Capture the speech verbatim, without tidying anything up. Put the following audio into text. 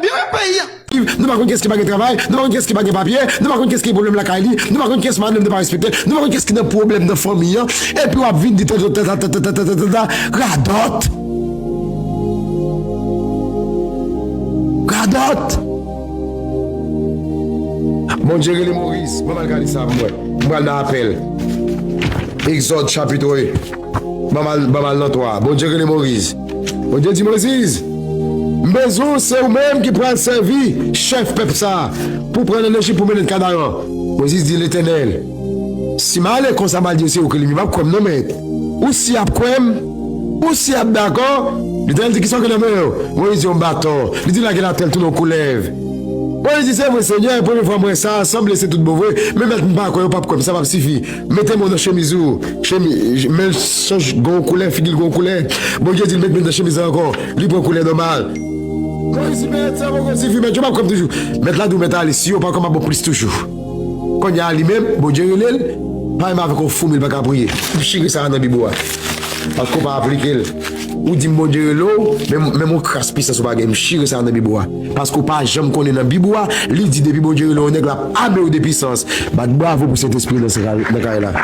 Byen menm peyi a. Nou pa konn kiyès ki pa gen travay, nou pa konn kiyès ki pa gen papye, nou pa konn kiyès ki gen pwoblèm lakay li, nou pa konn kiyès madanm li pa respekte, nou pa konn kiyès ki nan pwoblèm nan fanmi an, epi w ap vin di tata radòt. Radòt. Bondye rele Moyiz, ban m al gade sa pou mwen. M pral nan apèl. Egzòd chapit Ban m al, ban m al nan twa. Bondye rele Moyiz. Bondye di Moyiz, m bezwen w, se ou menm ki pral sèvi chèf pèp sa a pou pran l ann Ejip pou mennen l Kanaran. Moyiz di Letènèl, si m ale konsa m al di yo se ou ki li, m ap kwè m non mèt. Ou si ap kwè m, ou si ap dakò. Letènèl di kisa w gen nan men w? Moyiz di yon baton. Li di lage l atè l tounen yon koulèv. Moyiz di se vre Senyè, premye fwa m wè sa, sanble se tout bon vre, men mèt m pa kwè, yo p ap kwè m, sa p ap sifi. Mete men w nan chemiz ou. Chemiz, men l chanj gon koulè, figi l gon koulè. Bondye di l met men l nan chemiz la ankò. Li pran koulè nòmal. Moyiz di, mèt, sa poko sifi, mèt, yo p ap kwè m toujou. Mèt la di w, mèt ale, si yo pa kwè m ap ba w plis toujou. Kounye a li menm, Bondye rele l, pa menm avèk yon foumi l pa ka priye. M chire sa nan Bib ou a. Paske w pa aplike l. Ou di m Bondye rele w, men, men yon kras pisans ou pa gen. M chire sa nan Bib ou a. Paske w pa janm konnen nan Bib ou a, li di depi Bondye rele yon nèg, l ap ame w de pisans. Bat bravo pou Sentespri nan kay la.